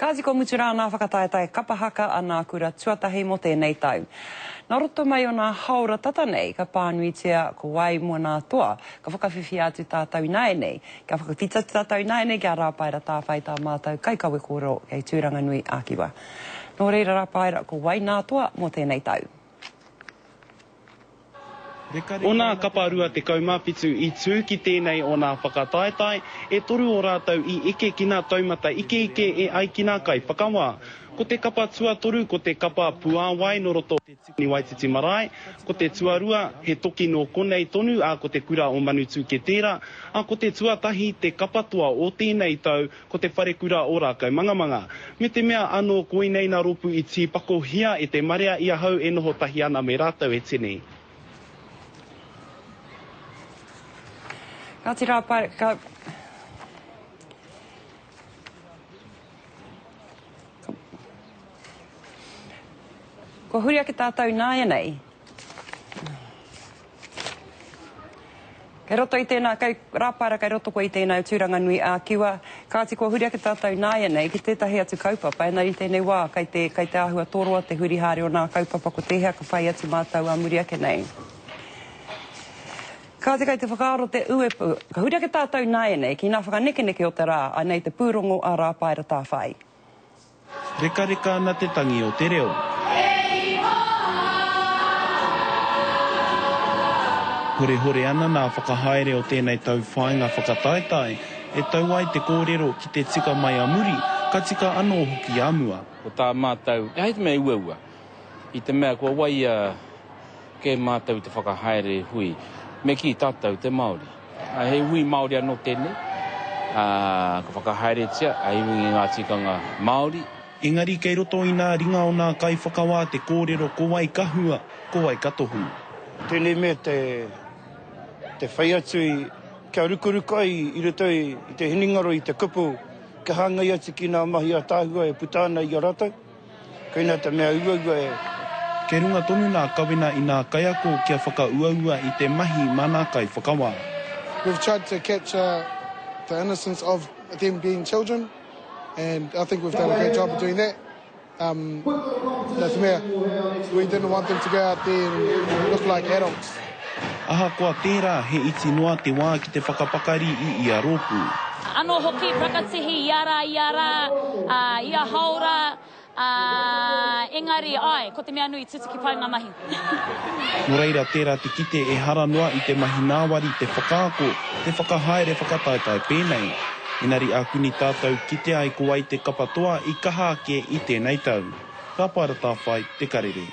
Kāti kua mutu rā nā whakataetae kapa haka a nā kura tuatahi mō tēnei tau. Nā roto mai o nā haora tata nei ka pānuitia ko wai mō nā toa ka whakawhiwhia atu tātou ināianei, kia whakawhiti atu tātou ināianei ki a Rāpaera Tāwhai tā mātou kaikawe kōrero kei Tūranganui ā-Kiwa. Nō reira Rāpaera, ko wai nā toa mō tēnei tau? O nā kapa 27 i tū ki tēnei o nā whakataetae, e toru o rātou i eke ki nā taumata ikeike e ai ki nā kaiwhakawā. Ko te kapa tuatoru ko te kapa Puāwai nō roto o Waititi Marae, ko te tuarua he toki nō konei tonu ā ko te kura o Manutūke tērā, ā ko te tuatahi te kapa toa o tēnei tau Ko te wharekura o Rākaumangamanga. Me te mea anō koinei nā rōpū i tīpakohia e te marea i ahau e noho tahi ana me rātou e tini. Kāti rā pai, ka. Kua huri ake tātou ināianei. Kei roto i tēnā, kei Rāpaera kei roto koe i tēnā tūranga nui ā-Kiwa. Kāti kua huri ake tātou ināianei ki tētahi atu kaupapa, engari i tēnei wā kei te, kei te āhua toroa te huri haere o nā kaupapa ko tēhea ka whai atu mātou ā muri ake nei. Kāti kei te whakaaro te uepu, ka huri ake tātou ināianei ki nā whakanekeneke o te rā, anei te pūrongo a Rāpaera Tāwhai. Rekareka ana te tangi o te reo. Horehore ana nā whakahaere o tēnei tauwhāinga whakataetae e tau ai te kōrero ki te tika mai a muri, ka tika anō hoki a mua. Ko tā mātou, ehara i te mea uaua, i te mea kua waia kē mātou i te whakahaere hui, me kī tātou te Māori. He hui Māori anō tēnei, ā, ka whakahaeretia i runga i ngā tikanga Māori. Engari kei roto i nā ringa o nā kaiwhakawā te kōrero ko wai ka hua, ko wai ka tohu. Tēnei mea te, te whai atu i, kia rukuruku ai i roto i te hinengaro i te kupu kia hāngai atu ki nā mahi ātaahua e puta ana i a rātou. Koina te mea uaua e. Kei runga tonu nā kawena i nā kaiako kia whakauaua i te mahi mā nā kaiwhakawā. We've tried to capture the innocence of them being children and I think we've done a great job of doing that. Um, nā te mea, we didn't want them to go out there and look like adults. Ahakoa tērā, he iti noa te wā ki te whakapakari i ia rōpū. Anō hoki, parakatihi ia rā, ia rā, ā, ia hāora, ā, engari, āe, ko te mea nui, tutuki pai ngā mahi. Nō reira, tērā te kite ehara noa i te mahi ngāwari te whakaako, te whakahaere whakataetae pēnei. Engari ākuni tātou kite ai ko wai te kapa toa i kaha ake i tēnei tau. Ka paeratawhai te karere.